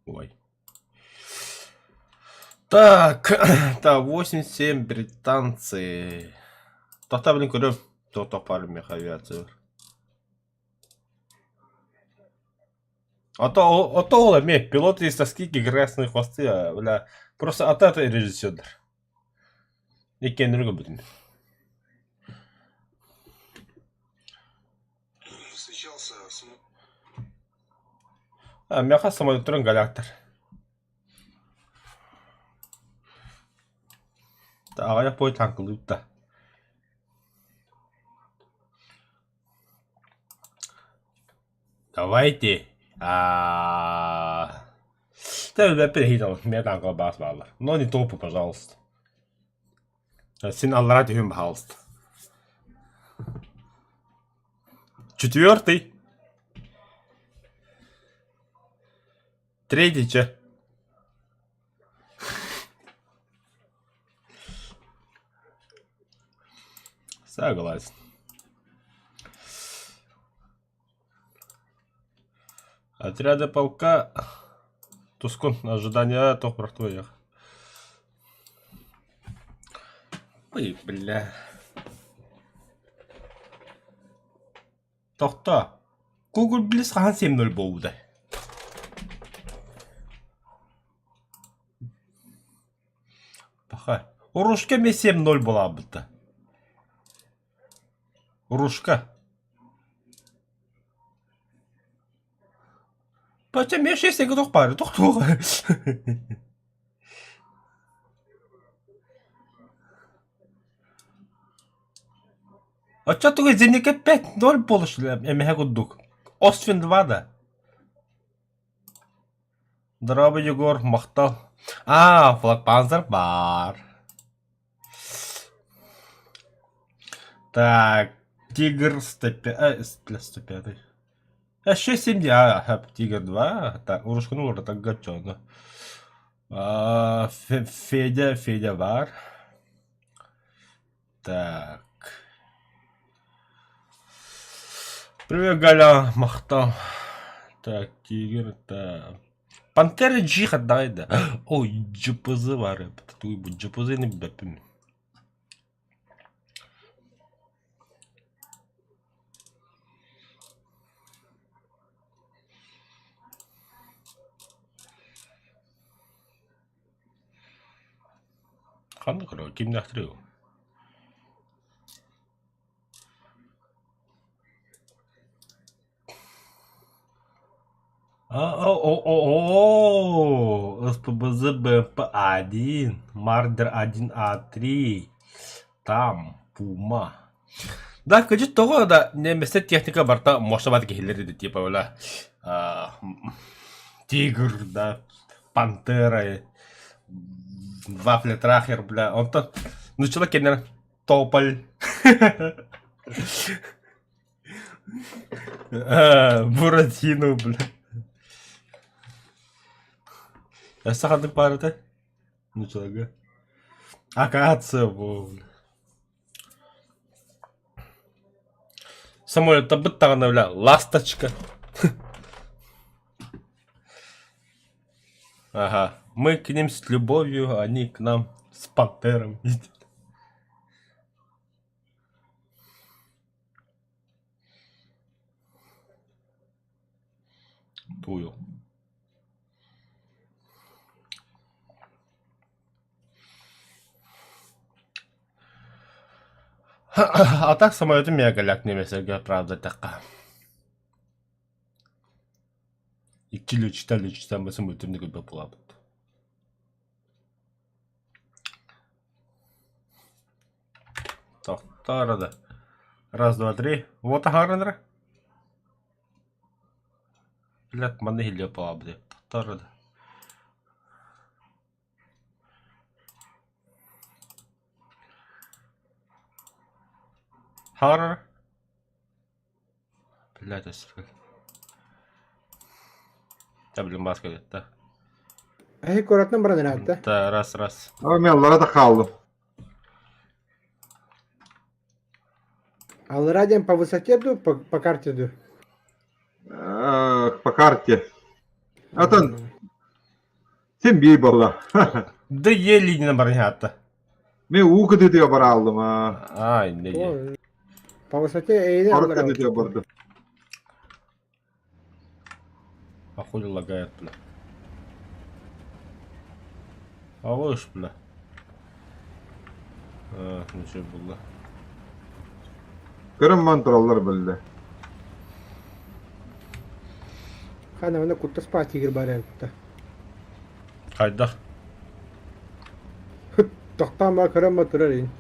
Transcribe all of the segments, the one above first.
Ой. Так, так, 87 британцы. Тохта, блин, көрөм. Тохто пар меха авиация. А то, а то ол эмиэ пилот из тоски грязные хвосты, бля, просто ата это режиссердар. Иккиэннэрин көрбүтүм. А, миэхэ самолеттарын голяктар. Аҕыйах пой танкылыыр да. Давайте. А баас бааллар. Но не топы, пожалуйста. Син аллараа түһүн, пожалуйста. Четвертый. Третий че? Согласен. Отряды полка Тускун ожидания туох твоих. Ой, бля. Тохто. Google Bliss хаһан 7-0 буолбута? Паха. Урушка эмиэ 7-0 буолаабыта. Урушка. Бачча эмиэ 6 туох баары тохтуоҕа. Оччо тугу Зеника 5-0 буолуш эмэһэ курдук. Освин 2 да. Здорово, Егор, махтал. А, флаг бар. Так, Тигр 105, 105. А 6-7, а, Тигр 2, так, урушканы уларыта гаччону. Федя, Федя бар. Так. Привет, Галя, махтал. Так, Тигр, так. Пантера G хаддайда. Ой, GPZ бар. Туй бу GPZ-ни билбэппин. Ханна көрө кимнээхтэрий ол? О, СПБЗ БМП-1, Мардер 1А3, там Пума. Да, кыдьык тоҕо да немецтэр техника барыта муостабат киһилэр ити типа бля Тигр, да, Пантера, Вафля Трахер, бля, онтон нуччалар кэннэр Тополь. Буратино, бля. Өссө ханнык баар этэ? Нуччаларга. Акация, бу. Самолеттарбыт даҕаны бля ласточка. Ага. Мы к ним с любовью, а они к нам с пантером. Тую. А так самолету мегаляк немесерге правда такка. Икки лүчтэн лүчтэн бысын бүтүн көрбөт буолабыт. Тохтоо да. Раз, два, три. Вот аһаарынара. Блядь, манна иһиллиэ буолабыт. Тохтоо да. Хаар. Блядь, өссө. Та блин маска да. Эһи куораттан баран ыраатта. Да, раз, раз. А мен аллара да хааллым. Аллара диэн по высоте ду, по, по карте ду? По карте. Атын. Син биир буолла. Да е линияны баран иһаатта. Мен уу кытыытыгар барааллым аа. Аа, инне дии. По высоте эйни Хорут алларабыт. кытыытыгар бардым. А хули лагает, бля. А выш, бля. А, ничего было. Көрөн ман тураллар биллэ. Хана уна куттас паа тигр бар эбит. Хайдах? Тохтоон баа көрөн ба турар ин.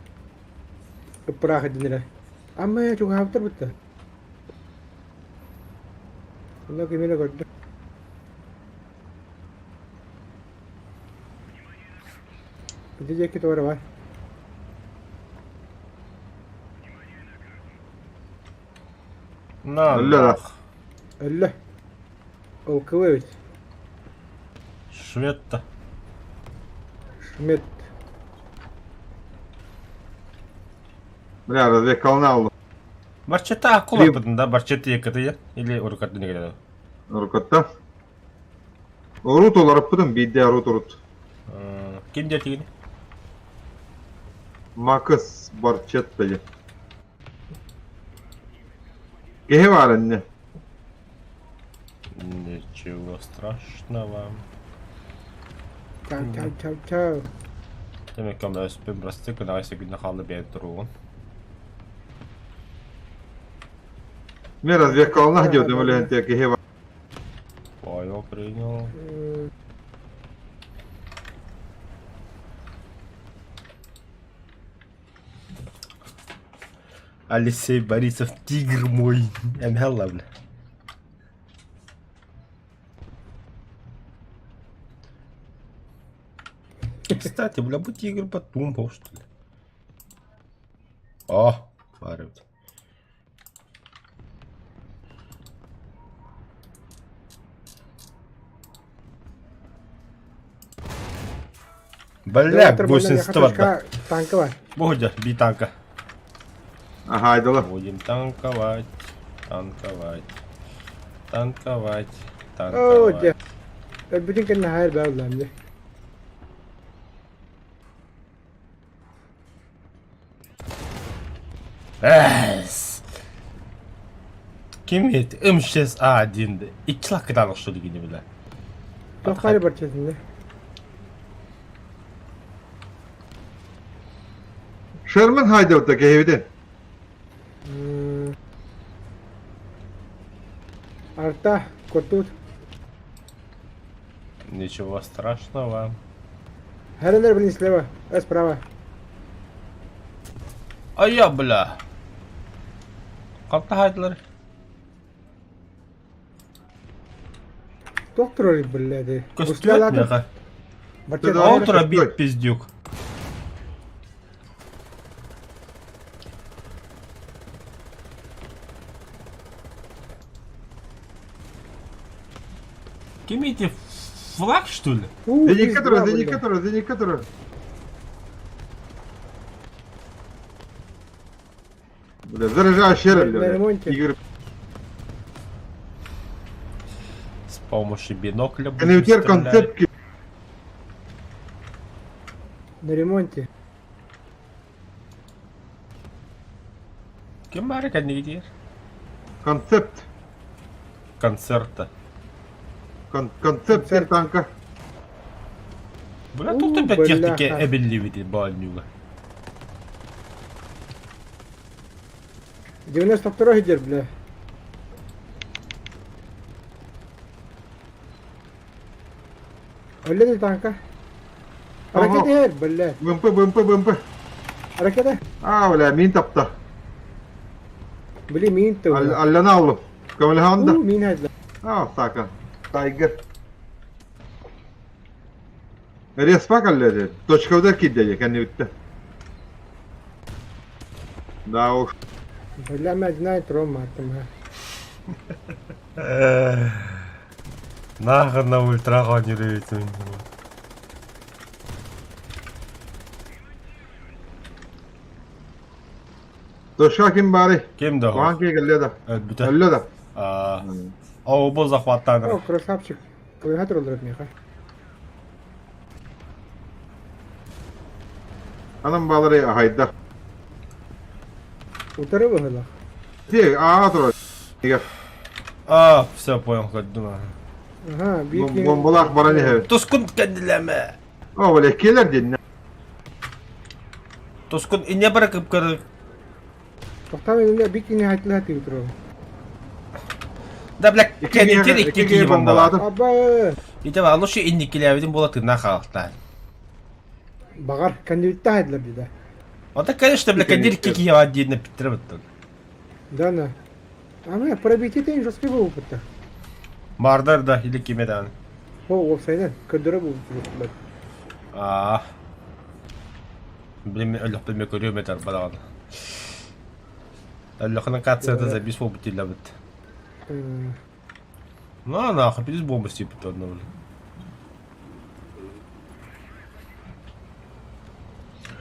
Ыппыраах динирэ. Амма чугаһаабыттар бутта. Онно кимине көрдө. Ити диэки туора бар. На, Өллө да. Өллө. Ол кылы эбит. Швед-то. Шмет. Бля, разведкалны алдым. Барчета акула да, барчета якаты или урукат не Урукатта. Урут оларыппытым, биирдэ урут урут. Ким диэтигин? Макыс Барчетта диэн. Киһи баар иннэ. Ничего страшного. Чау чау чау чау. Demek ki өспүн бырастыы кынаҕай сөкүнэ хаалла бэйэн туруоҕун. Мен разведкаланах диэтим үлэһинтэ киһи баар. Понял, принял. Алексей Борисов, тигр мой. Эмхелла, бля. Кстати, бля, бу тигр потом, что ли? О, баар эбит. Бля, гусеница барда. Танка бар. Бу би танка. Ага, айдала. Будем танковать, танковать, танковать, Оо, дьэ. танковать. Өлбүтүн кэннэ хайыр баа буллаам дьэ. Эс! Ким ет? М6А1 Икки лаккытан охсу дигини бile. Туох хаары барчатында. Шерман хайдабыта киһибитин. Арта, куртуут. Ничего страшного. Хәренер блин слева, э, справа. А я, бля. Ханта хайдылар? Туох турар бля Көстүбэт меха. Ол тура бит пиздюк. Ким эти флаг, что ли? Зеникка турар, зеникка турар, зеникка турар. Бля, заряжаю щерель, На ремонте. Игорь. С помощью бинокля будем Конвертер стрелять. концепт На ремонте. Ким бары кәднеге Концепт. Концерта. Концепт танка. Бля, тут опять техники эбелливити бааннюга. 92 дер, бля. Өлле танка. Ракета эр, бля. БМП, БМП, БМП. Ракета. А, бля, мин тапта. Били мин ту. Аллана аллым. Көмөлһөнда. Мин хайда. А, сака. Тайгер. Респа калледи. Точка кидде, кәнне Да уж. Бля, мен знаю, тром маттым. Нахер на ультраға жүрөйтүн. Точка ким бары? Ким да? Куан ки келле да. Бүтө. Өллө да. О, бу захваттан. О, красавчик. Клавиатура олорор миэхэ. Анам баалары аһайда. Утары быһылах. Ти аа турар. А, все, понял, көрдүм. Ага, биир Бомбалаах баран иһэр. Тускун кэннилэмэ. О, бля, келер диэн. Тускун инне бара кыпкыры. Тохтаан инне биир кини хайтылаha тиги турар. Да, бля, кэннитер икки киһи бомбалаатым. Аба! Ите ба, лучше инникилээбитин буола тыыннаах хаалта. Баҕар, кэннибитте хайдылар дии да. Ота, конечно, бля, кэннир икки киһи баар диэн эппиттэрэ быттан. Да, на. Ама пробитие тен жесткий буолбут да. Мардар да, или киме даҕаны. О, уопсайынан, көрдөрө буолбут. Аа. Блин, өлөхпүн мен көрүөм этэр балаҕан. Өлөхүнэн кацията забис буолбут дииллэбит. На, нахуй, пиздец бомба сипит одно, блин.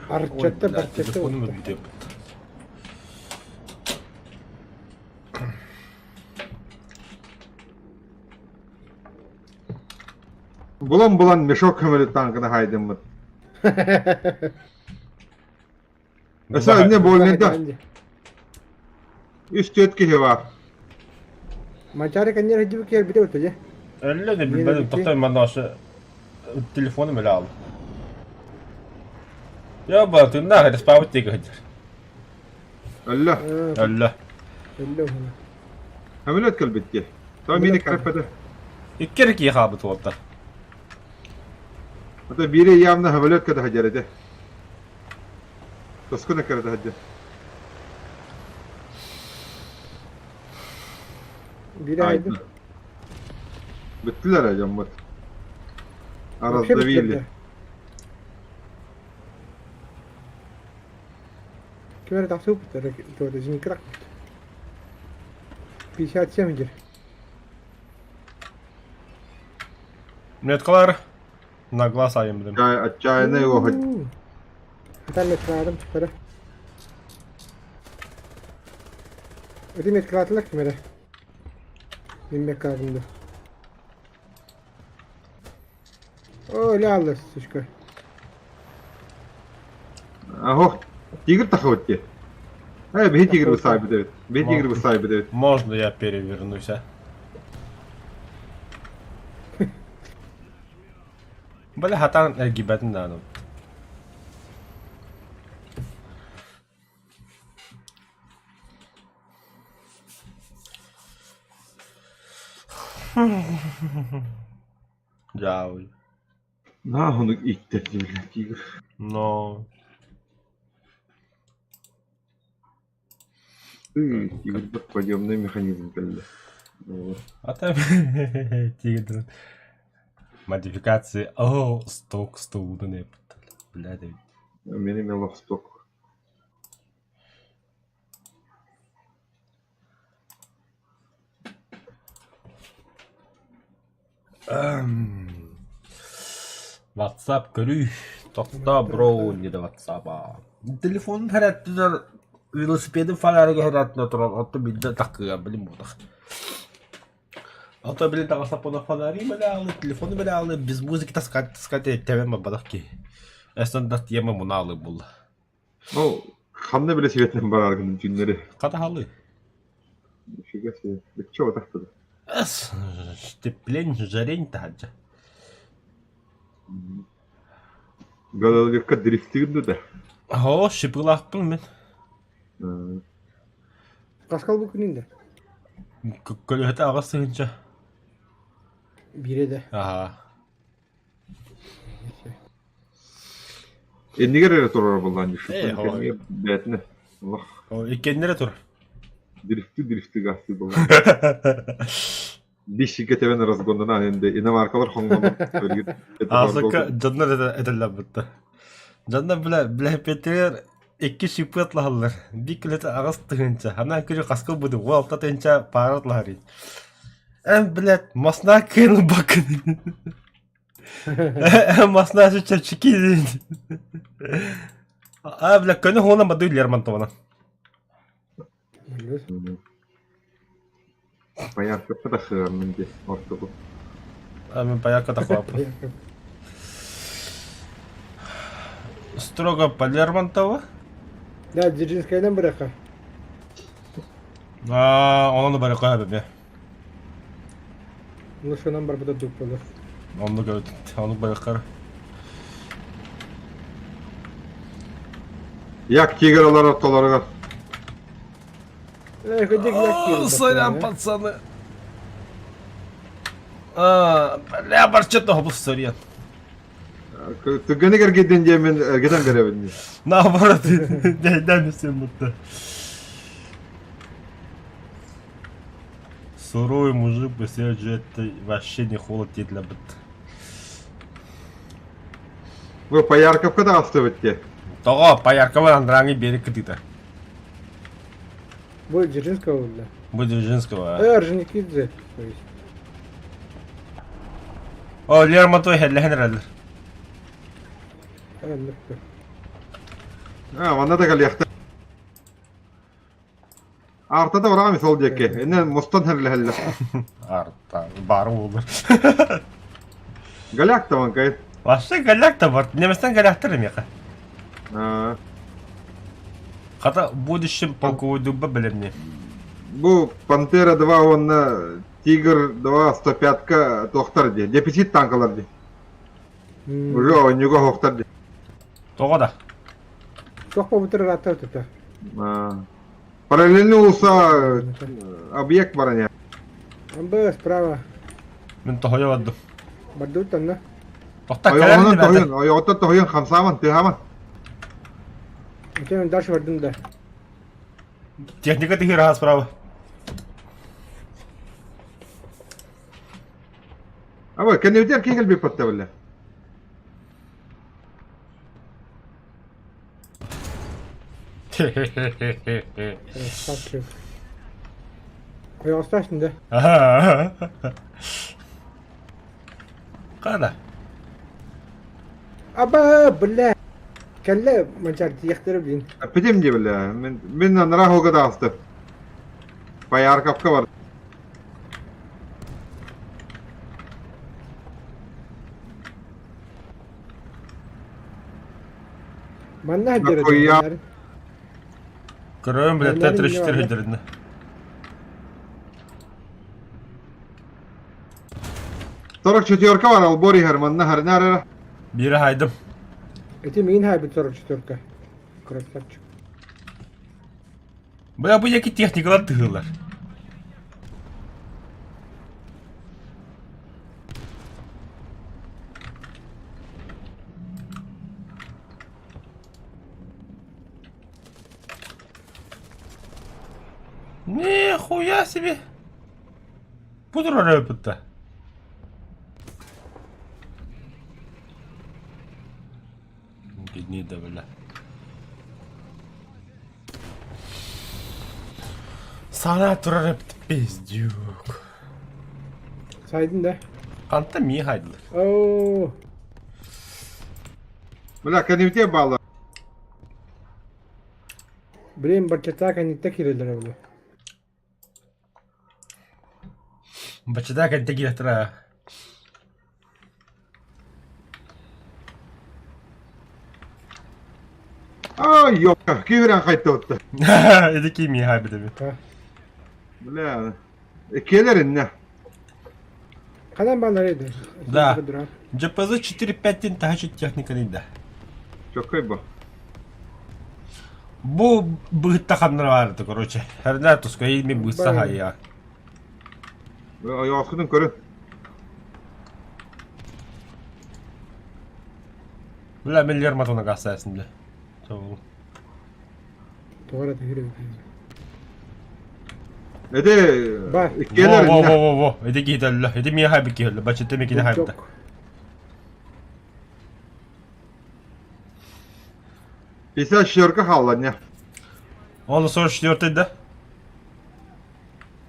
Арчатта, барчатта. Телефоным өлбүт Булан-булан мешок көмөлү танкына хайдыммыт. Өсө эмне больныйда. Үс түөрт киһи бар. Мачары кэннер хадьыбы киэрбите өтө же. Өллө да билбедим, тохтой манна ошо телефону мэлэ ал. Я ба, тынна респабыт диэки сылдьар. Өллө. Өллө. Өллө уһуна. Самолет кэлбит дии. То мини кэрэппэтэ. Икки эрэ киһи хаалбыт уолтар. Это биири явно самолет кэдэ сылдьар этэ. Тоскуна кэрэдэ сылдьар. Биири айдым. Бүттүлэр дьоммут. Раздавили. Ким эрэ тахсыбыт зенитка тахсыбыт. 57 диир. Меткалар на глаз айым блин. Отчаянный огонь. Там меткаладым көрө. Эти меткалатылар ким эрэ? Мин меткаладым да. О, ля сучка. Ох, тигр тахыбыт дии. Э, биһи тигр бысаайбыт эбит. Биһи тигр бысаайбыт эбит. Можно я перевернусь, а? Бля, хатан эргибэтин даҕаны. Дьаабый. На, онук иттэр дииллэр тигр. Но. Тигр подъемный механизм кэллэ. А там тигр. Модификации. О, сток столудан эппиттэр. Блядь. Мени мелох сток. WhatsApp көрүй. Тохтоо бро диде WhatsApp-а. Телефонун хэрээттилэр велосипедин фонарыга хэрээттилэр туран отто билде такыга билим буолах. Ото били таҕасаппына фонари бэлэҕили, телефону бэлэҕили без музыки таскать таскать тэбэн барбатах киһи. Эстэн да тема мунаалы булла. Ну, ханна билэ сибэтинэн бараргын түүннэри. Хатаһалыы. Нифига себе. Чего так-то? Эс, теплень, жарень таһырдьа. Головка дрифтигин да. О, шипылаахпын мин. Паскал бу күнүн да. Көлөһөтө аҕыс тыһыынча. Биирэ да. Аха. Иннигэр эрэ турар буоллаан Ээ, дии. Бээтинэ. Олох Иккиэннэрэ тур. дрифти дрифти гасты буолла. Дищигэ тэбэн разгоннана энде иномаркалар хоҥнолор. Аасыкка дьоннор этэллэр бытта. Дьоннор бля бля икки шипы атлаһаллар. Биир килэтэ аҕыс тыһыынча, анаа күнү хаска ылбыты уол алта тыһыынча паара атлаһар Эн, блядь, масна кыайан ылбаккын. Масна чэпчэки А, бля, көнө хуона бады Лермонтована. Поярка тахыаммын дии ортоку. А, мен поярка тахыаппын. строго по Лермонтову. Да, Дзержинскайынан бырахха. Аа, онон барыка эбэ. Лучше барбыта дук болор. Оннук эбит. Оннук барыккар. Як тигр олар ортолоругар. Сорян, пацаны. А, бля, барча хобус сорян. Түгені кергеден диэмин эргитэн беребин дии. Наоборот, дэйдээн всем будто. Суровый мужик бы себя это вообще не холод для быт. Бу Поярковка да астыбыт дии. Тоҕо Пояркова Андранги берег кытыта. Будет Дзержинского да. Будет Дзержинского. Орджоникидзе, то есть. О, Лермонтов хеллэһэн эрэллэр. А, манна да кэлиэхтэ. Артада бараҕам сол диэки. Иннэ мустан хэрлэһэллэр. Арта, бары буолар. Голяк таванкай. Вообще голяк та бар. Неместен голяктар эмиэхэ. Хата в будущем полководюба билэмни. Бу Пантера 2 уонна Тигр 2 105-ка туохтар дии. Дефицит танкалар дии. Уже оонньууга оһохтор дии. Тоҕо да? Туох буолбутар ыраатта тута. Параллельно уулусса объект бар ини. Амбы справа. Мин тоһойо бардым. Бардыбыт онно. Тохта кэлэр Ойоҕунан тоһуйун, ойоҕуттан тоһуйун, хамсааман, тыаһааман. Ити мен дальше бардым да. Техника тыһыыраһа справа. Аба, кэннибитигэр киһи кэлбит батта биллэ. Красавчик. Ойоҕостоох да. Хана. Аба, бля. Кэллэ манчар тиэхтэрэ блин. Эппитим дии бля. Мин мин анараа хога таҕыстым. Поярковка бар. Манна сылдьар Нахуя? этим. Көрөм бля, Т-34 сылдьарына. 44 бар албор иһэр манна харнаар эрэ. Биирэ хайдым. Ити миин хайбыт 44-ка. Красавчик. Бля, бу яки техникалар тыһыылар. Нихуя себе! Бу турар эбит Гнида, бля. Сана турар эбит пиздюк. Сайдын да. Хантан мии хайдылар? Оо. Бля, кэннибитигэр бааллар. Блин, баччата кэнниттэн киирэллэр эбит. Баччата кэнниттэн киириэхтэрэ. Ай, ёпта, киирэн хайта Ити ким мии хайбыт эбит? Бля, кэлэр иннэ. Ханан бааллар edi? Да. ДПЗ 4.5 таһыччы техниканы да. Чоккай бу. Бу быһытта ханнара баарыта, короче. Хэрнээ туска мен быысса хайа. Ойоҕоскутун көрүн. Бля, мен Лермонтовна гасаясын, бля. Тоҕо эрэ Эти Ба. иккиэлэр Во, во, иннэ. во, во, во. Ити киһи Ити миэхэ хайбыт киһи өллө. Бачча микини хайбыта. 54 хаалла иннэ. Он 44 да?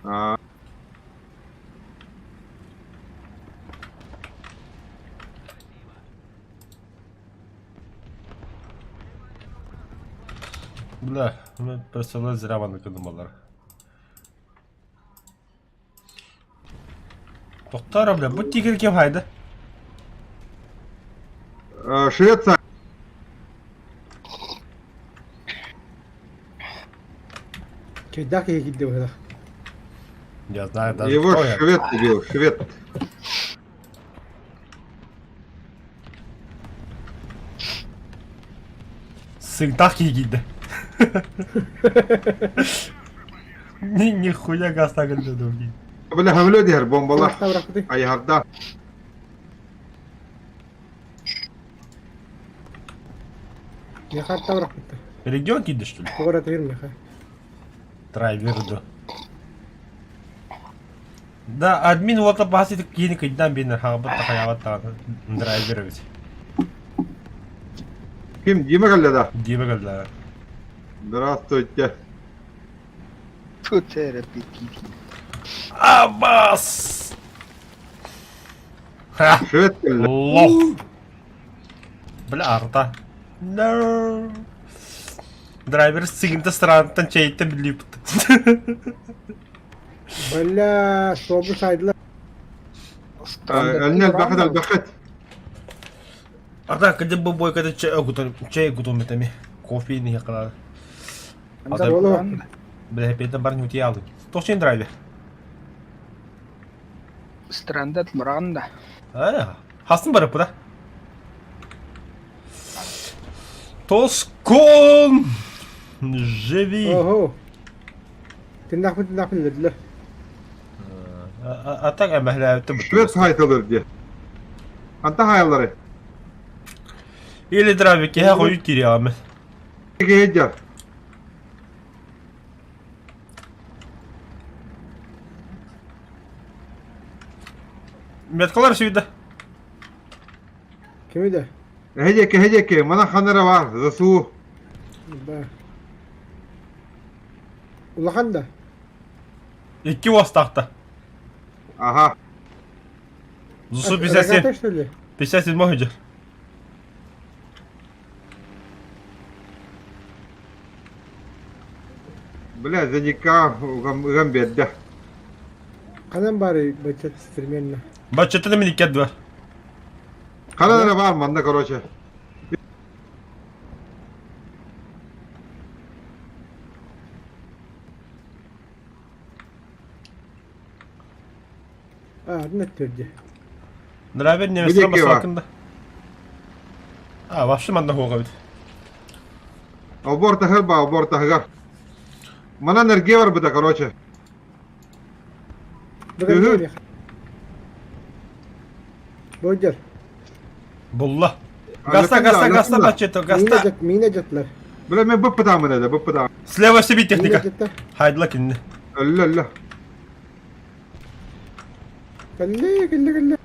Аа. Бля, мен персонал зря кыдымалар. Тохтоор, бля, бу тигр ким хайда? Швеция. Чайдаах киһи киирдэ быһыылаах. Я знаю даже Его кто это. швед убил, швед. Сыҥтах киһи киирдэ. Ни нихуя гаста кэллэ дуу. Бля, хавлё диһэр бомбалар. Бырахта бырахпытый. Айыһарда. Миэхэ арта бырахпыттар. Регион киирдэ что ли? Тоҕо эрэ тыыр миэхэ. Драйвер да. Да, админ уота баас ити киһини кыйдаан биэнэр хаҕабыт да хайаабат даҕаны драйвер эбит. Ким Дима кэллэ да? Дима кэллэ. Здравствуйте. Тут репетитив. Абас! Ха! Швед кэллэ. Лох! Бля, арта. No! Драйвер сыгынта странтан чэйтэн билипт. Бля, суобу сайдылар. Әлне элбэхит элбэхит. Ата, кыдьы бу бойкада чэй кутун, чэй кутун метами. Кофе не хакала. Ата, бля, петен бар нюти алды. Тохчин драйвер. Stranded Miranda. А, хасын барып да. Тоскон! Живи! Оһо. Тыннаахпын тыннаахпын өлөрдүлэр. А так эмэһлээбиттэ Швед сайтылыр диye. Ханта хаяллары. Или драйвер киһи хойут кириэҕимин. Киһи Меткалар сүүйдэ. Кими да? Эһэ диэки, эһэ диэки, мана ханара бар, ЗСУ. Ба. Улахан да? Икки уостаахта. Аха. ЗСУ 57. Рогатый, что ли? 57 сылдьар. Бля, Заника ыган биэрдэ. Ханан бары баччат примерно. Баччаттан мин икки ардыбар. Ханан эрэ баар манна, короче. А, одна төрдө. Драйвер немецкий Билиэкки бар. бассаакында. А, вообще манна хуоҕа эбит. Олбор таһыр баа, олбор таһыгар. Манан эргиэ барбыта, короче. Үһү. Бодьор. Булла. Гаста, гаста, гаста, баччата, гаста. Миинэ дьатлар. Бля, мен быппытаамын этэ, быппытаам. Слева себе Миинэ техника. дьаттар. Хайдла кинини. Өллө, өллө. Кэллэ, кэллэ, кэллэ.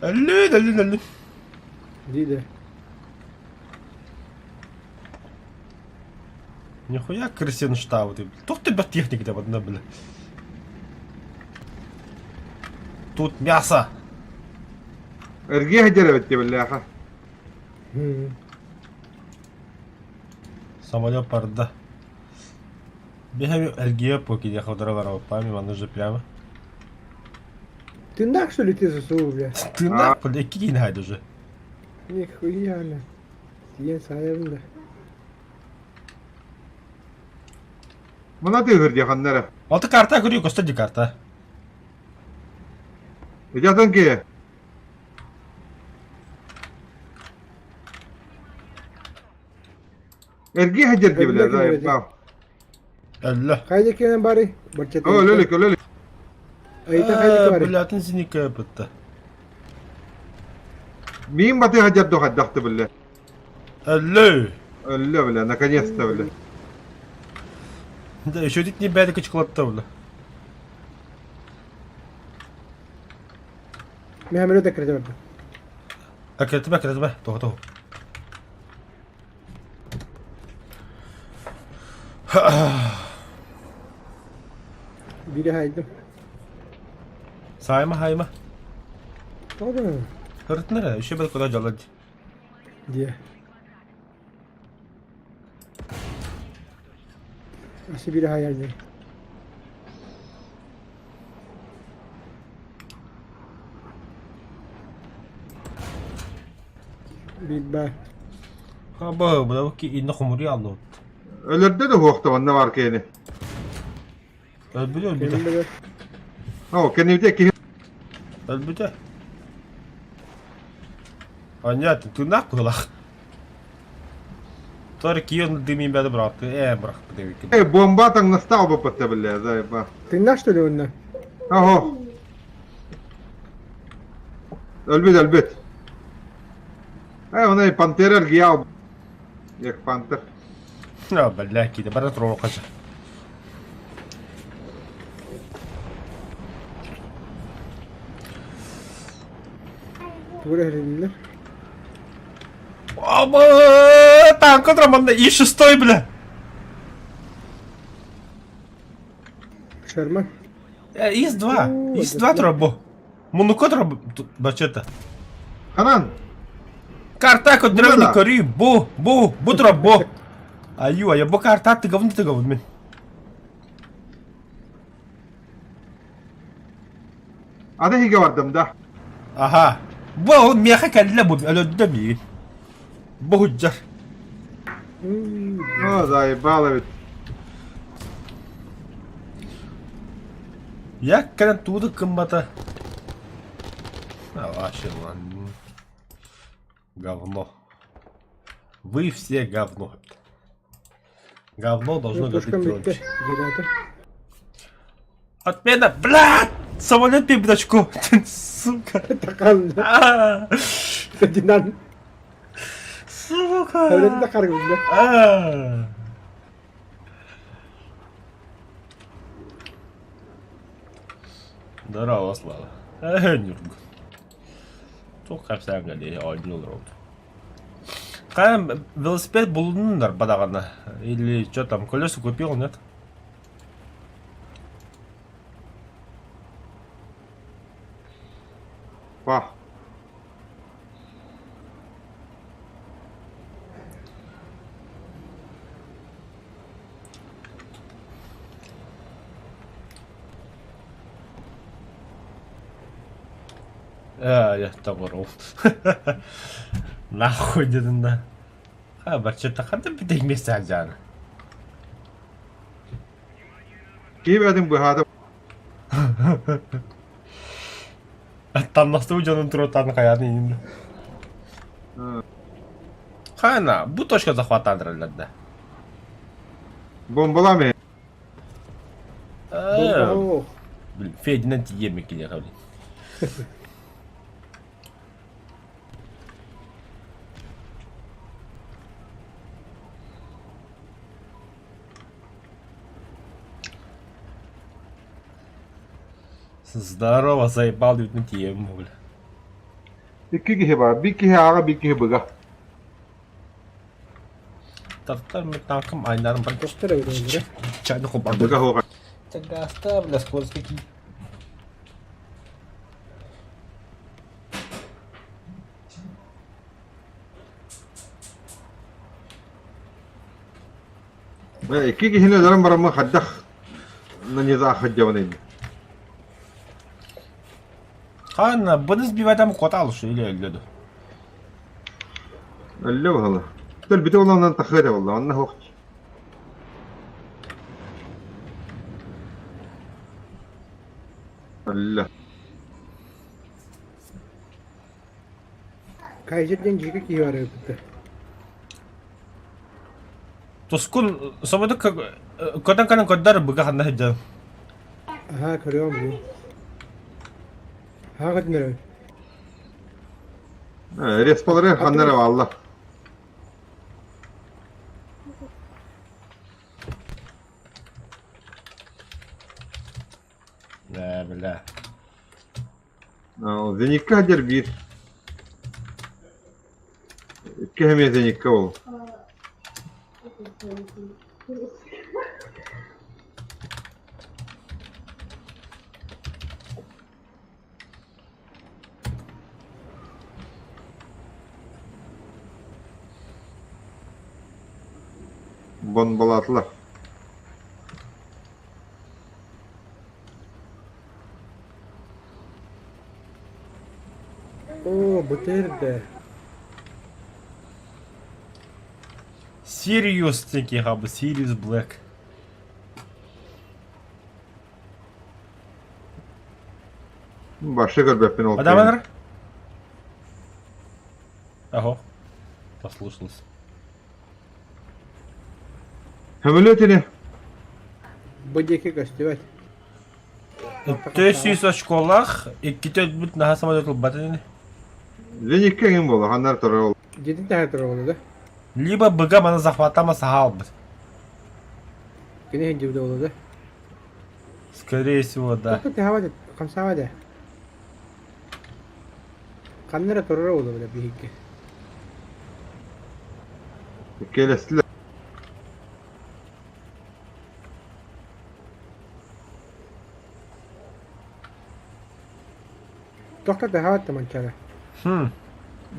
Өллүн, өллүн, өллүн. Диде. Нихуя крысиный штаб ты. Тух ты б техника там одна, бля. Тут мясо. Эргиэ сылдьар эбит биллээхэ. Самолет барда. Бегаем РГ по кидеха пами, он уже прямо. Ты нах, что ли, ты засунул, бля? Ты нах, бля, кинь хайд уже. Нихуя, бля. Тиен сайабын да. Мына тыгыр диэханна эрэ. Алты карта көрүү, көстө ди карта. Итятан киһи. Эргиэ сылдьар дии бile, да, Өллө. Хайда киэнэн бары? Барчата. О, өлөлүк, өлөлүк. Айта хайда бары? Блятын синика бытта. Миин батыы сылдьар дуо хайдахты бile. Өллө. Өллө бile, наконец-то бile. Да, еще дит не бәді кычкылатты бля. Мехамеле да кирде барды. Акретиме, акретиме, тоҕо тоҕо. Бири хайдым. Сайма хайма. Тоҕо да? Hırtın еще bir куда жалады. Дие. Асы бири хаярды. Бибба. Хаба, бу ки инна хумури алды. Өлөрдө да хуохта манна бар киһини. Өлбүтэ, өлбүтэ. Кэллилэр. О, кэннибитэ киһи Өлбүтэ. Понятно, тыыннаах быһыылаах. Тор киин дымин бэдэ бырахты, ээ бырахпыт эбиккин. Эй, бомба таҥнастаах боппатта биллэ, заеба. Тыыннаах что ли онно? Ого. Өлбүт, өлбүт. Эй, оны пантера эргийэ Як пантер. А, бля, киде бара туруохха Тугу эрэ Оба, танк траманна и шестой, бля. Шерман. ИС-2. ИС-2 трабо. Мунука трабо. Бачета. Ханан. Карта көддөрөн көрүү бу бу бу трабо. Аю, а я бу карта тыгабын тыгабын мен. Аны иһигэ бардым да. Аха. Бу ол миэхэ кэллэ бу өлөрдө миигин. Бу худжар. О, заебало ведь. Я кэлэн тууду кыммата. А, вообще, ладно. Говно. Вы все говно. Говно должно гореть Пушкам громче. бүттэ. Граната. Отмена! Блядь! Самолет бибдочку! Сука! Такан. А, Динан. Сука! Самолет да харгылда. А. Здорово, Слава. Э, Нюргун. Туох кэпсээн кэлиэй, оонньуу олоробут. Хайа велосипед булуннар бадаҕана или что там, колеса купил, нет? Па. А, я таборов. Нахуй дедин да. Ха, барчата ханта битек месте ажаны. Киһи бэйэтин быһаата Тамнастыбы дьонун туруоттаан хайаан иһин. Хана, бу точка захвата андыраллар да. Бомбалаам Э, Блин, Фединен тиийиэммин киниэхэ блин. Здорово, заебал диэбитин тиийэбин бу бля. Икки киһи баар. Биир киһи ааҕа, биир киһи быга. Тартар мен танкым айнарын бар. Тостор эбит олоро. Чайны хопар. Быга суох. Гаста, бля, скорость какие. Икки киһини өлөрөн бараммын хайдах наниза сылдьабын Ханна, бұны сбивать куотал что или өллө Өллө баһыла. Төлбүтэ олонон тахыа буолла, онно суох. Өллө. Кайзер диэн дьиэгэ киһи баар эбит. Тускун сободу көтөн кэлэн көрдөр быга ханна сылдьан. Аһаа көрүөм бу. Аһаа көрдүнэр Респалары ханна эрэ бааллар. Бля, бля. Зеникка сылдьар биир. Икки эмиэ зеникка ол. Бомбалаатылар. Оо, бу тэрдэ. Сириус такие хабы, Сириус Блэк. Вообще көрбөппүн ол А давай Ого. Послушался. Сөмөлүөт ини. Бу диэки көстүбэт. Өттө сүүс очколаах, иккитэ өлбүт наһаа самолет ылбат ини. Зениккэ эҥин буолла, ханнар турар ол. Дьиэтин таһа турар буолла да? Либо быга маны захваттама саха албыт. Кини сылдьыбыта буолла да? Скорее всего, да. Тоқта тыһаабат, хамсаабат ээ. Ханна эрэ турара буолла бile биһиги. Иккиэлэстилэр. Тоқта тыһаабат да манчаары. Хм.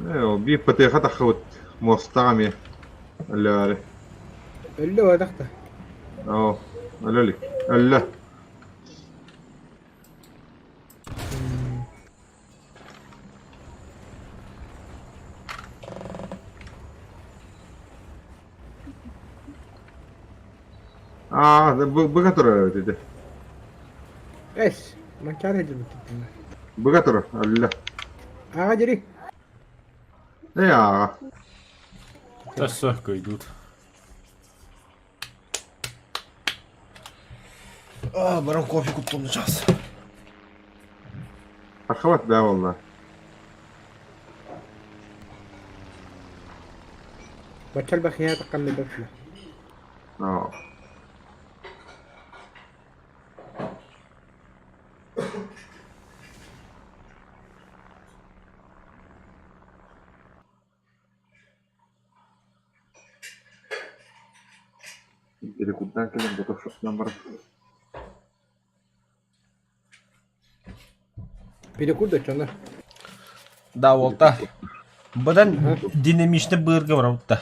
Ээ, биир ПТХ таххыбыт муостаҕа эмиэ. Өлөөрү. Өллө буотах да. Оо, өлө илик. Өллө. Аа, быга турар эбит ити. Эс, манчаары сылдьыбыт. Быга турар, өллө. Ааҕа дьири. Ээ, ааҕа. Да все, идут. А, баран кофе куттум сейчас. Таххыбат бээ буолла. Баччал бахыйа таххан билбэт Аа. Перекурдан кэлэн готовшатынан баран. Перекур да чона. Да, уолта. Быдан динамичный быырга барабытта.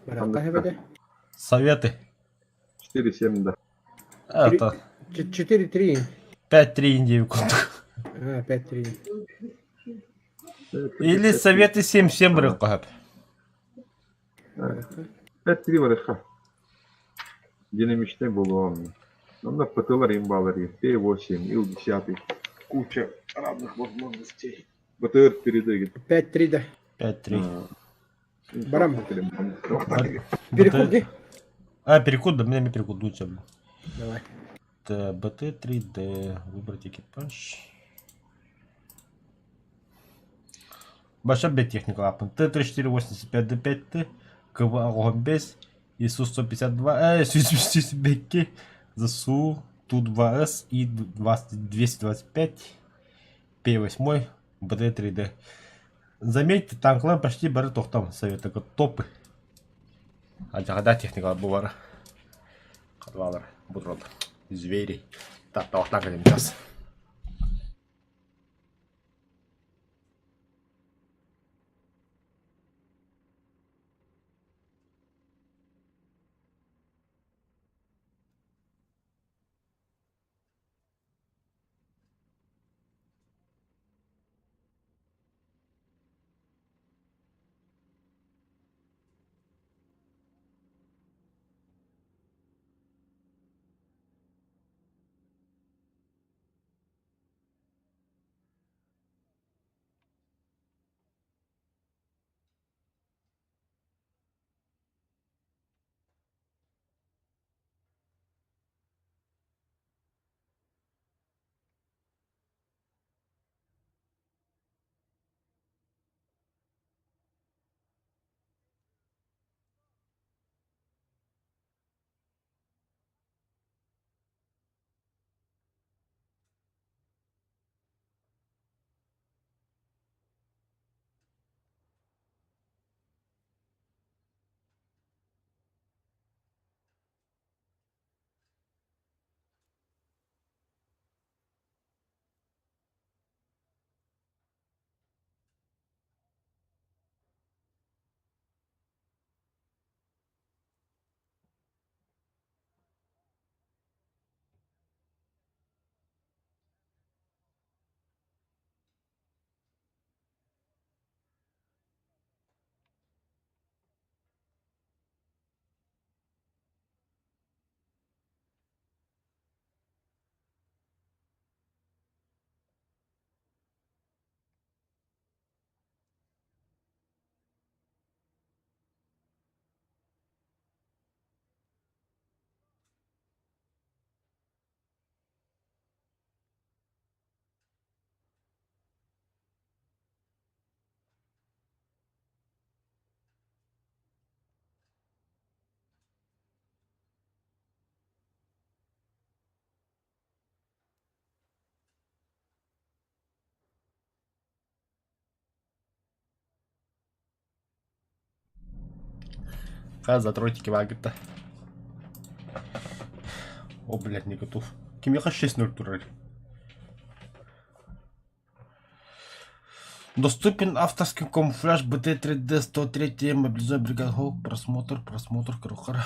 Барахта хэбэдэ. Советы. 4-7 да. Это 4-3. 5-3 Индии курдук. А, 5-3. Или Советы 7-7 барыахха сөп. 5-3 барыахха. Динамичный буолуом. Онно ПТ-лар имбалар Т8, Ил-10. Куча разных возможностей. БТР передвигает. 5-3 да. 5-3. Барам. Перекур ди. А, перекур, да, меня перекур дуча. Давай. БТ-3Д. Выбрать экипаж. Большая Б техника лапын. Т-3485Д5Т, КВ-5, ИСУ-152, СЮСБК, ЗСУ, Ту-2С, И-225, П-8, БТ-3Д. Заметьте, танклар почти бары тохтам совета топы. А да техника бувара. Кадвалар, будрот. Звери. Так, так, сейчас. Хас затротики баагытта. О, блядь, не готов. Кимиэхэ 6-0 турар? Доступен авторский камуфляж БТ-3D 103 мобилизованный бригада Хок. Просмотр, просмотр, крухар.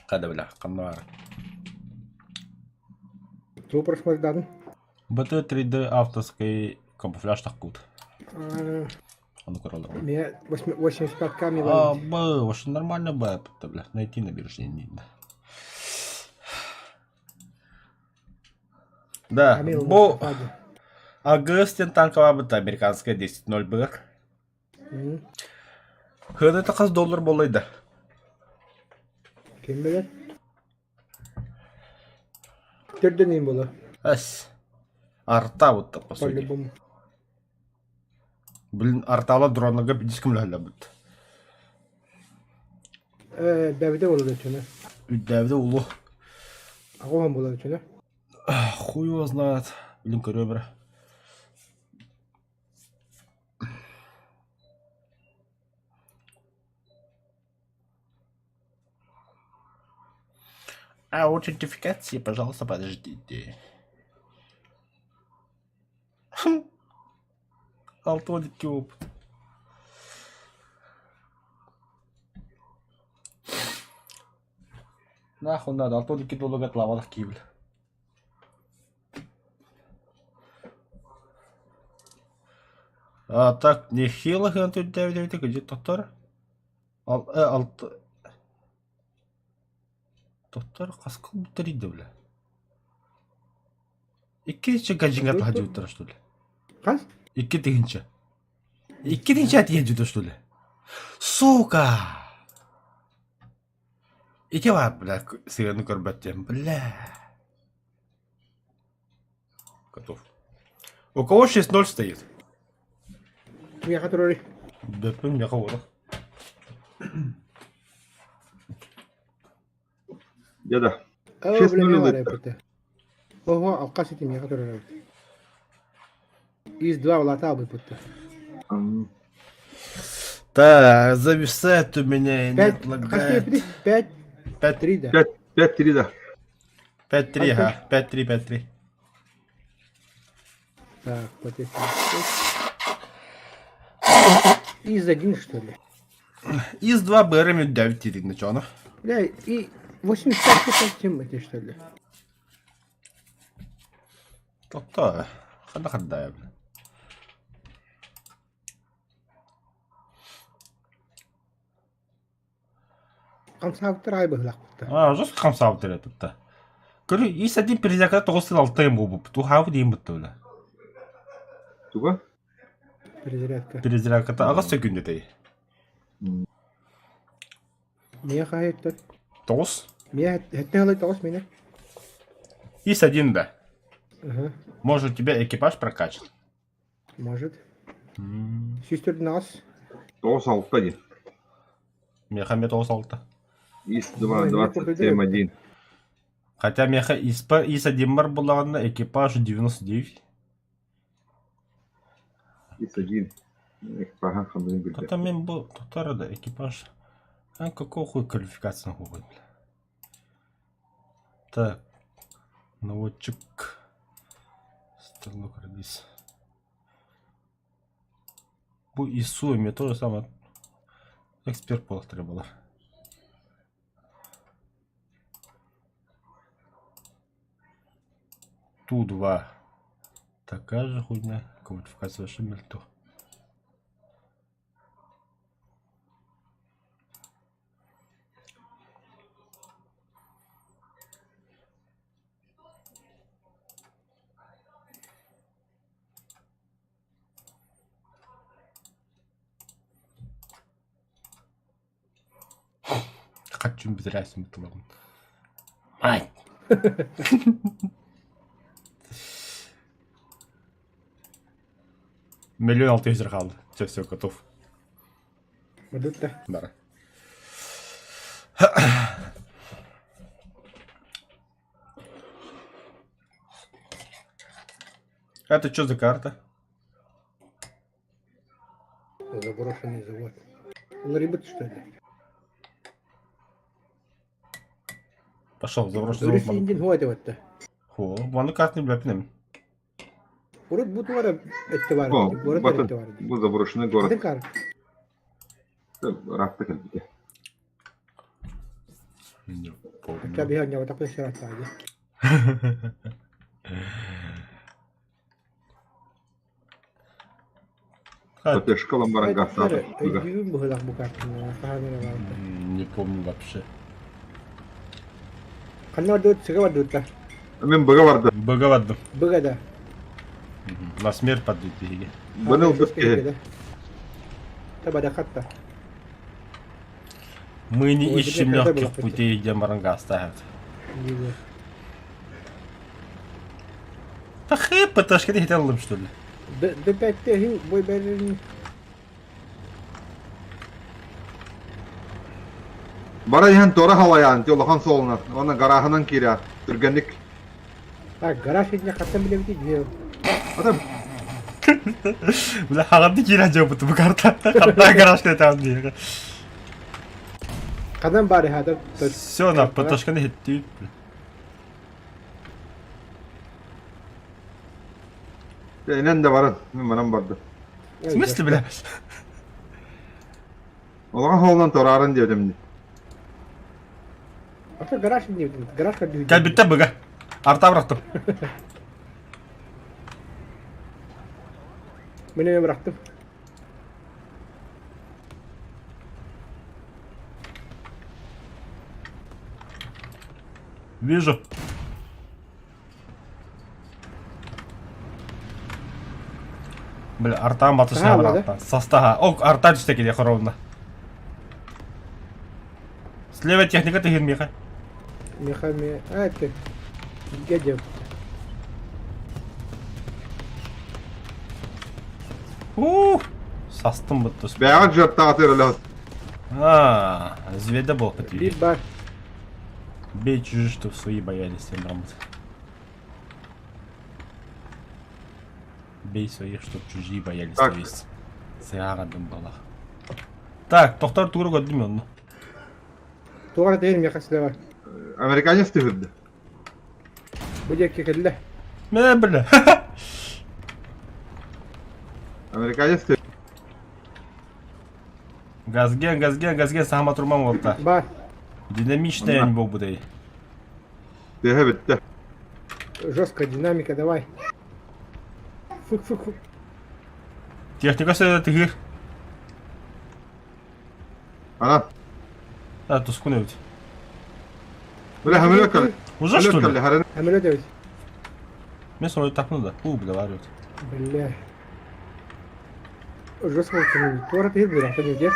Хада бля, ханна баар? Тугу просмотрдаатын? БТ-3D авторский камуфляж тахкут. А, Ону көрөлөр. Меня 85 ми А, б, вообще нормально б, бля, найти на бирже не видно. Да, бу АГС диэн танкалаабыт американская 10-0 быгар. Хыаната хас доллар буоллай да? Ким билэр? Төрдөн буолар. Эс. Арта вот по сути. По-любому. Блин, артала дроннарга диским лөһөлөбүт. Э, бэбитэ буолар өчөнө. Үрдээбитэ улу. Аҕуһан буолар өчөнө. Хуй его знает. Блин, көрүө бара. А аутентификации, пожалуйста, подождите. 62 опыт. Нахуй надо, 62 долларга тлавалах киибил. А так нехило хантүрдээбит эбит тоттор. Ал э алты Тоттор хаска бүттэрийдэ бля. Икки гаджиҥҥа таһа что ли? Хас? 2000. 2000 тиһинчэ что ли? Сука! Ити баар, бля, сыаны көрбөт диэн, бля. Готов. У кого 6-0 стоит? Миэхэ турар. Бөппүн миэхэ уола. Деда. Оо, 6-0 бля, миэхэ ылыттар. барар Ого, алкас ити миэхэ турар эбит. Из 2 улата быппыттар. М, Так, зависает у меня и 5, нет лагает. 5, 5 3, да. 5-3, да. 5-3, ага. 5-3, 5-3. Так, вот это. Из 1, что ли? Из 2 БРМ 9 тирин, Бля, и 85 чем это, что ли? Тохтоо. Ханна хардая, бля. Хамсаабыттар аай быһылаахпыттар. А, жестко хамсаабыттар этэ. Көрү, ис один перезаката 96 м буолбуппут. Ухаабы диэн бутта бля. Туга? Перезарядка. Перезарядката аҕыс сөкүндэ Миэ хаһыттар. 9. Миэ хэттэ халай тоҕус минэ. Ис один да. Ага. Может, у тебя экипаж прокачан? Может. 104 аҕыс. 96 диэн. Миэхэ эмиэ 96. Ис 2, 27, 1. Хотя миэхэ испа ис одиммар буллаҕына экипаж 99. Ис 1. Экипажа ханныгын билбэт. Хотя мен бу тутар да экипаж. А какого хуй квалификация хуй, бля. Так. Наводчик. Стрелок радис. Бу ИСУ эмиэ то же самое. Эксперт буолар буолар. Ту-2. Такая же хуйня. Квалификация вообще мертв. Хаччым бүтэрээсим тылабын. Мать! 1 600 000 хаалла. Все, все, готов. Мадытта. Бара. Это что за карта? Заброшенный завод. Уларыйбыт что ли? Пошел, заброшенный Өрүс завод. индин хуа деп Хо, ванну картны билэппин Урут бу туара этте бар. О, Город батын. этте бар. Бу заброшенный город. Атын кар. Ыраатта кэлбитэ. Не помню. Хотя бы я не такой сиротаги. Потешка баран гаастаата. Өйдүүм быһылах бу картина. Саһанара барда. Не помню вообще. Ханна бардыбыт, сыга бардыбыт да. Мин быга барды. Быга бардым. Быга да. На смерть падают биһиги. Быны ылбыт киһи. Табада хатта. Мы не Ой, ищем тебе когда легких было путей, где баранга ставят. Да хэп, ПТшка не хотел что ли? Д 5 бой бәрін. Бара иһэн туора халайаан, улахан суолунан, уонна гарааһынан киирээр, түргэнник. Так, гараж итинэ хаттан билэбити дьиэ. Ата Бля, хаҕанды киирэн дьиэбит бу карта. Ханна гаражка там диэҕэ. Ханан баары хата. Все, на ПТшканы хиттүүт. инэн да баран, мин баран барды. В смысле, бля? Улахан суолунан туораарын диэтим дии. Ата гараж не гараж кәлбиттэ Кэлбиттэ быга. Арта бырахтым. Мен бырахтым. Вижу. Бля, артаан батышына Саха барахтан. Састаха. Ок, арта түстэ кириэхэ ровно. Слева техника тыһын миэхэ. Миха ми а это Гедев. Ух, састым бытты. Бэйэҕит дьыаттаҕытыгар өлөһүт. А, звезда был Биир бар. Бей чужих, чтоб свои боялись, тем Бей своих, чтоб чужие боялись, Так. то есть. Сыарадым балах. Так, тохтор тугур көрдүм онно. Тугара тейин миэхэ слева. Американец түһүрдэ. Бу диэки кэллэ. Мэ, бля. Американец түһүрдэ. Газген, газген, газген, сахама турман болта. Бар. Динамичная Онно. не будай. Тыаһа бүттэ. Жесткая динамика, давай. Фук, фук, фук. Техника сөйдө тыгыр. Ана. А, тускун эбит. Бля, хамелек кэллэ. Уже что ли? Хамелек кэллэ, хараны. Самолет эбит. Мен самолет тапны да. У, бля, варют. Бля. Жестко Туора тейин бля, ты где?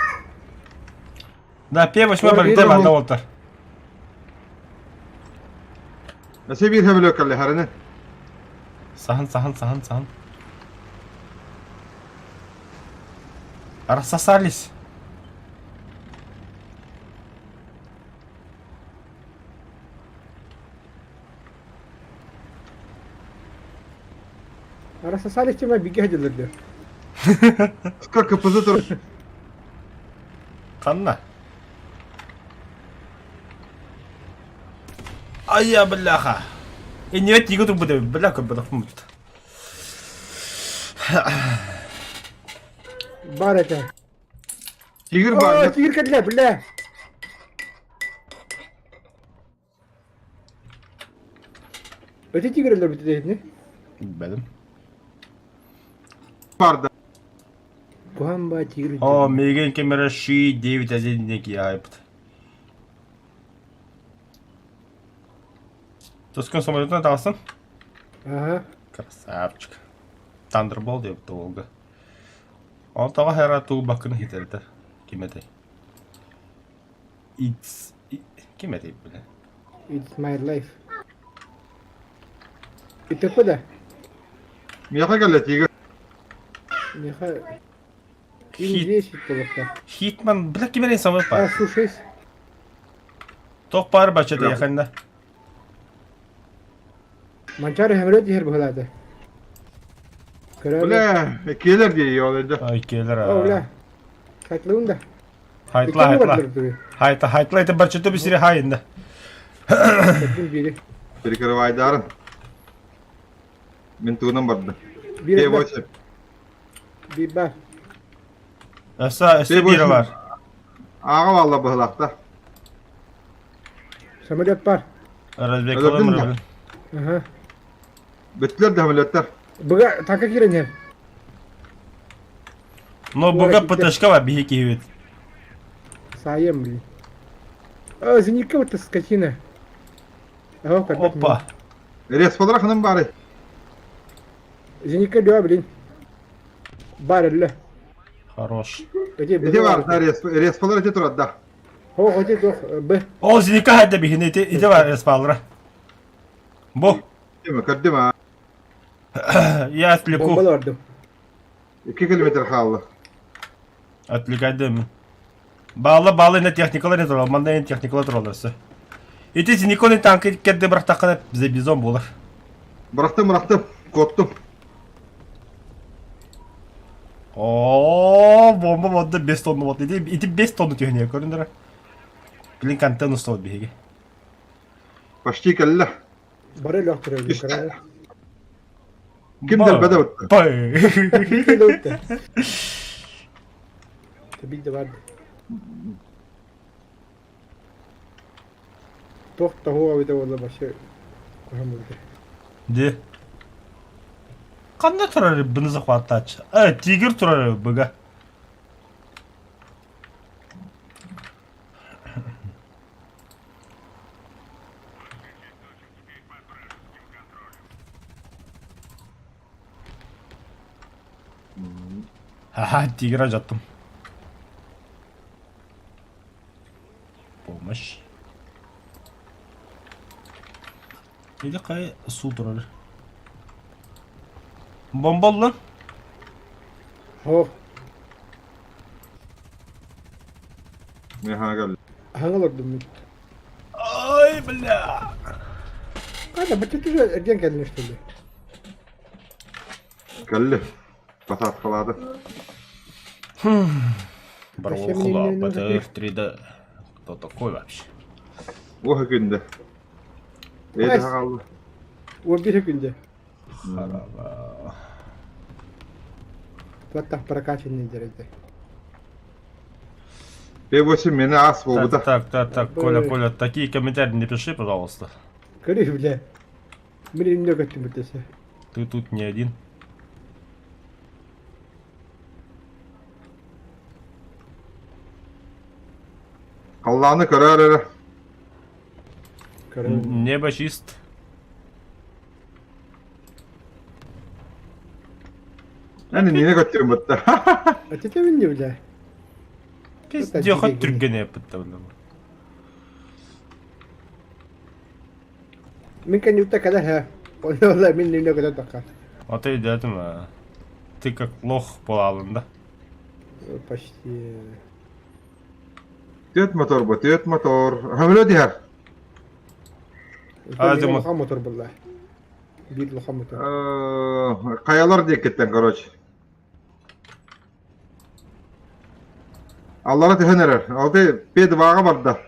Да, П8 Ой, бөлгө видно. барда болтар. Өссө биир хамелек кэллэ, хараны. Саһын, саһын, саһын, саһын. Рассосались. Рассосались тема биги ходилер. Сколько КПЗ тур. Ханна. Айя, бляха. Иннибэт тиигэ турбут эбит, бля, көрбөтөхпүн Бар это. Тигр О, бар. тигр кэллэ, бля. Өтө тигрлер бүтү не? Билбэтим. Барда. Куамба тигр. О, миигин ким эрэ Ши 9-1 диэн киһи аһайбыт. Тоскон самолетунан таҕыстын? Ага. Красавчик. Thunderbolt диэбит уолга. Ол тоҕо хара туубаккын иһитэрдэ. Ким этэй? It's... Ким этэй бile? It's my life. Итеппе да. Миэхэ кэллэ тигр. Миха. Хит. Здесь толықта. Хитман, бля, ким эрэ самолет А, баар. слушай. Туох баар бачча Бля, келер дии ол эдэ. Ай келер. О, бля. Хайтлыын да. Хайтла, хайтла. Хайта, хайтла, это барчыты бисири хайында. Бири. Перекрывайдарын. Мен тугунан барды. П8. Биба. Өссө, өссө бири бар. Аға валла быһылахта. Самолет бар. Разведка. Ага. Бүттүлэр да самолеттар. Быга танка киирэн иһэр. Но быга ПТшка бар биһи киһибит. Саайым, блин. А, зенитка вот скотина. Опа. Респалар ханым бары. Зенитка дөө, блин. Бар элле. Хорош. Ити бар, да, респалар ити турар, да. Хо, хоти тох, б. Ол зенитка хайда биһини ити ити бар респалара. Бу. Көрдүм а. Я отвлеку. Бомбалардым. 2 километр хаалла. Отвлекайдым. Баалы баалы не техникалар не турал, манна не техникалар тураллар өссө. Ити Зениконы танкы керде бырахтаххына за бизон буолар. Бырахтым, бырахтым, куоттум. О, бомба бодда 5 тонна вот. Ити ити 5 тонна түһүнүө көрүндөрө. Блин, контент устабыт биһиги. Почти кэллэ. Бары өлөөхтөрө. Ким дэлбэдэ бытта? Пай. Бил бар. Туох таһуа эбитэ буолла вообще куһаҕан буолбута. Де. Ханна турар быны захваттааччы? Э, тигр турар быга. Ха-ха, тигра жаттым. Помощь. Или кай суу турар. Бомба lan. Ох, Меха кэллэ. аһаҥа олордум мин. Ай, бля. Қайда, бачча түһэ эргиэн кэллин что ли? Кэллэ. Посадкалаады. Барвохула, БТР 3D. Кто такой вообще? Уоха күндэ. Эйдэ хаалла. 11 күндэ. Харава. Платтах прокачанный дерете. П8 мени ас буолбута. Так, так, так, так, Коля, Коля, такие комментарии не пиши, пожалуйста. Көрү, бля. Мин инне көттүм бүтесе. Ты тут не один. Халлааны көрөр эрэ. Көрөр. Небо чист. Эн иннинэ көттүм бытта. Атете минне бля. Пиздец, хоть түргене бытта бля. Мин кэнниттэн кэлэр һэ. Онно мин иннинэ көтө тахха. А ты дедим, ты как лох буолаалын да. Почти. Түөрт мотор бу, түөрт мотор. Хөмөлө диһэр. А, демо. Улахан мотор булла. Биир улахан мотор. Хайалар диэкиттэн, короче. Аллара түһэн эрэр. Алты П2-ҕа барда.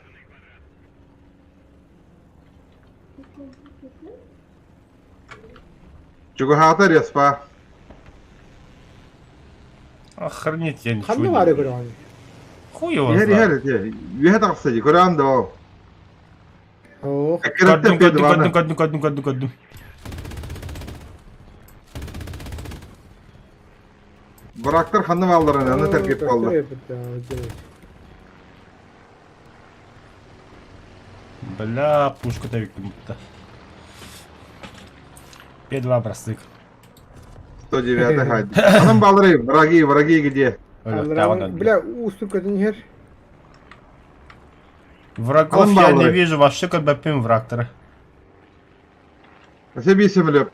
Чугаһаата респа. Охренеть, я ничего Ханна не баары вижу. көрөҕүн? Хуй его Иһэр иһэр знает. ити. Үөһэ тахса дии. Көрөҕүн да ол. Ох. Эккирэттэн Көрдүм, көрдүм, П2-ны. көрдүм, көрдүм, көрдүм, көрдүм, көрдүм. Врагтар ханна баалларын аны тәркеп буолла. Бля, пушка тавик будто. П2 образцы. 109 хайды. Анан баалары враги, враги где? Бля, уустук көтөн иһэр. Врагов Анан я не баалары. вижу, вообще как бы пим врагтара. Өсө биир сөмөлөп.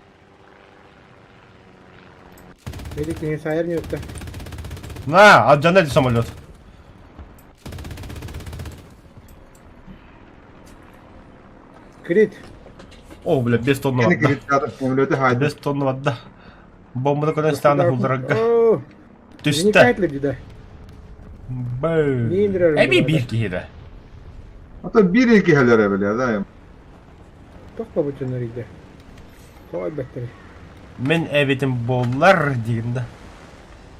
Эти кини сайар не өттө. На, отжанели самолет. Крит. О, бля, без тонны Кини вода. кириттаата сөмөлөтү хайды. Без тонны вода. Бомбаны көрөн стана хулдарарга. Түстэ. Эми биир киһи да. Ата биир киһилер эбиле да. Тохто бу дьоннор Тоҕо өлбөттөрүй? Мин эбитим буоллар диигин да.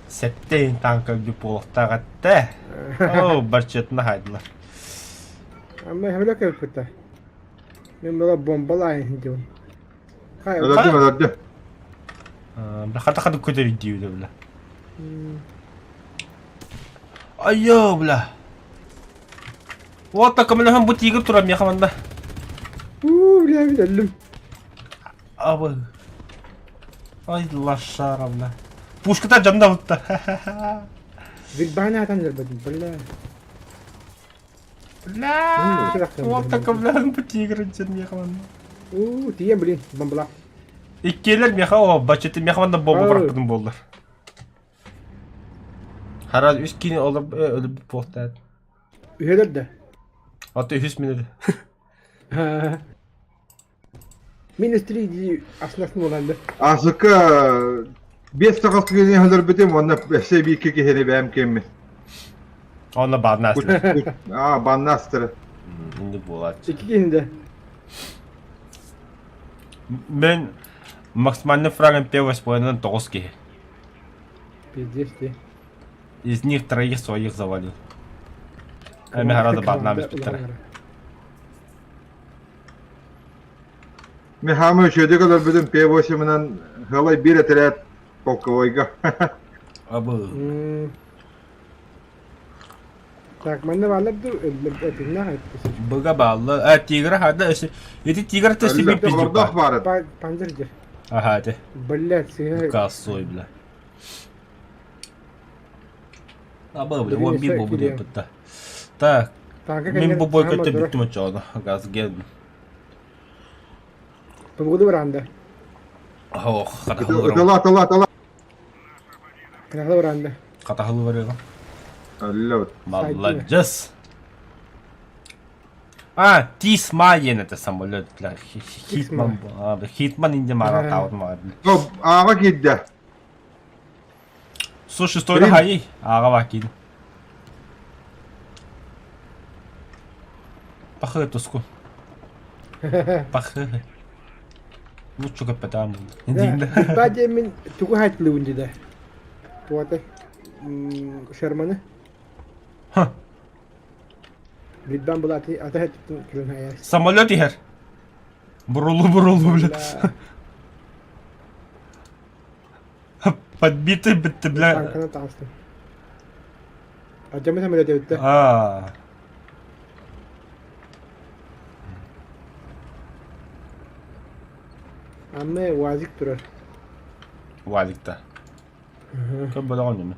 Сэттэ танка үрдүк буолуохтаах этэ. Оо, барчатын аһайдылар. Ама хэвлэ кэлбитэ. Мен была бомбалаайын дион. Өлөрдүм, өлөрдүм. Хата хата көтөр диибит бля. Айо, бля. Вот так көмөлөһөн бу тигр турар миэхэ манна. Уу, бля, мин өллүм. Абы. Ай, лошара, бля. Пушката дьонно бутта. Билбааны атан өлбөтүм, бля. Бля. Вот так көмөлөһөн бу тигр дьон миэхэ манна. Уу, тиийэн, блин, бомбала. Иккиэлэр миэхэ о, баччыты миэхэ манна бомба бырахпытым буоллар. Хара үс кини олор өлбүт буолтаат. Үһэлэр да? Аты үһүс минут. Министри дии аснас буолаллар. Азыка биэс саҕас киһини өлөрбүтүм уонна өссө биир киһини бэйэм киэммин. Онно бааннаастыр. Аа, бааннаастыр. Инник буолааччы. Икки киһини да. Мен максимальный фрагмент первой с половиной тоҕус киһи. Пиздец ти. Из них троих своих завалил. Эми харада баатнаам испиттэрэ. Мен хаамы үчүгэйдик өлөрбүтүм П8-ынан сыалай биир этэрээт полковойга. Абы. Так, манна бааллар ду этиннэх Быга бааллар. А, тигр хада өсө. Ити тигр то себе пиздюк. Олордох баар. Панзер дир. Ага, ити. Блядь, сыһа. Косой, бля. Аба, бля, он би бу будет бытта. Так, мин бу бойко бүттүм очоҕуна. Газ гел. Побуду баранда. Ох, Тала, тала, тала. Канахла баранда. Хатахылы барыга. Алло. Молодец. А, Тисма диэн это самолет, бля, Хитман, Хитман инде мара таут маа. Ааҕа киирдэ. Слушай, стой хайый, ааҕа баа киин. Пахы туску. Пахы. Лучше көппөтөм. Ба диэммин тугу хайтлыбын дидэ. Туата Шерманы. Ха. Бирдан была ата хэттин кэлэн хайа. Самолет иһэр. Бурулу бурулу бля. Подбитый битти бля. Танканы таҕыстым. Адьамы самолет эбиттэ. Аа. Амме УАЗик турар. Уазикта. Кем бөлөҕөн ньүмэ.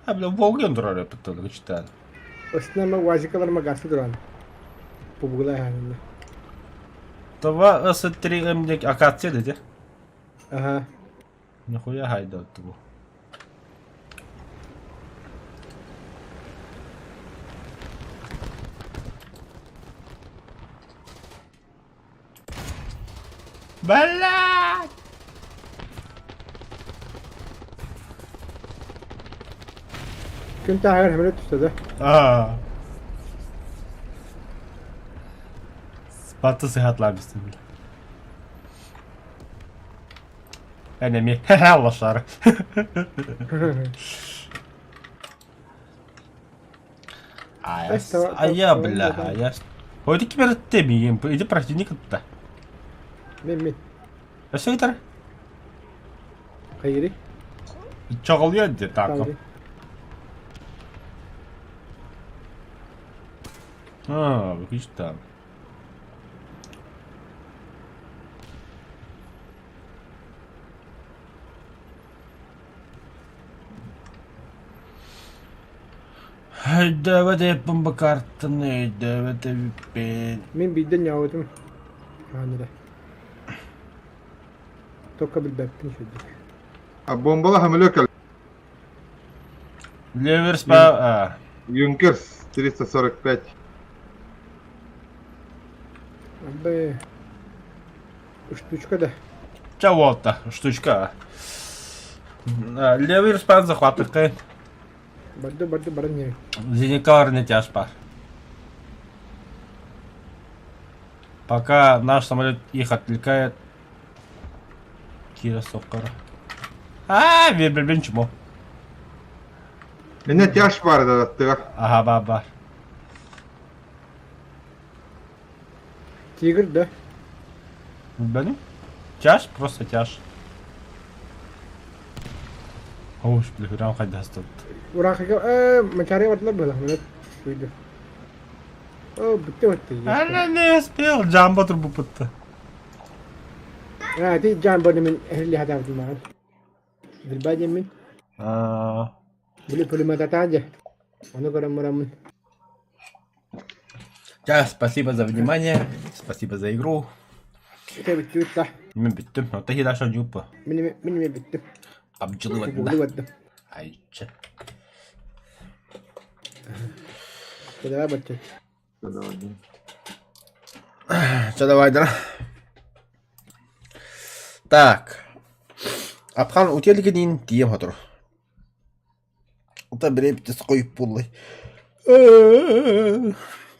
А бля Волгин турар эппит читаан. Ыстына УАЗикалар магазы туран. Пубугла хаанна. Това С3 М акация деди. Ага. Нихуя хайда бу. Блядь! Күн таһыгар хэмэрэ түстэ да. Аа. Спаты сыһатлаабыстым. Энеми. Лошара. А я, бля, а я... Ой, ты кибер ты иди противник то Мен мен. Өссө ыйтар? Хайыри. Чоҕулуйа дии таакым. Аа, выключи там. Өйдөөбөт эппин бакартын, өйдөөбөт эбиппин. Мин биирдэ ньаабытым. Хаан эрэ. Только билбэппин үчүгэйдик. А бомбала хамылё кэл. Леверс па... Юнкерс 345. Абы... Штучка да. Ча уолта, штучка. Левый респан захватыкы. Барды барды баран ньири. Зеникалар не тяж пар. Пока наш самолет их отвлекает. Кира Соккара. А, бир чмо. Мене тяж бар да тыгар. Ага, ба бар. Тигр да. Блин. Тяж, просто тяж. Оуш, бля, прям хайдастат. Урахыга э мачары бардылар была. Мына күйдү. О, бүтте бүтте. Ана не успел, джамбо трубу пытты. А, ти джамбо мен эхли хадавдым маған. Билбадем мин. А, Били пулеметатан же. Оны көрөн барамын. Да, спасибо за внимание, спасибо за игру. Ите бүттү да. Мен бүттүм. Ота хидаша жупа. Мин мин мен бүттүм. Абдылы Бугулу баттым. Айча. Давай баттым. Давай. Че, давай, да. Так. Апхан утелгенин тием хотор. Ота бире битес коюп буллай.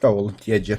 Та ол тиеже.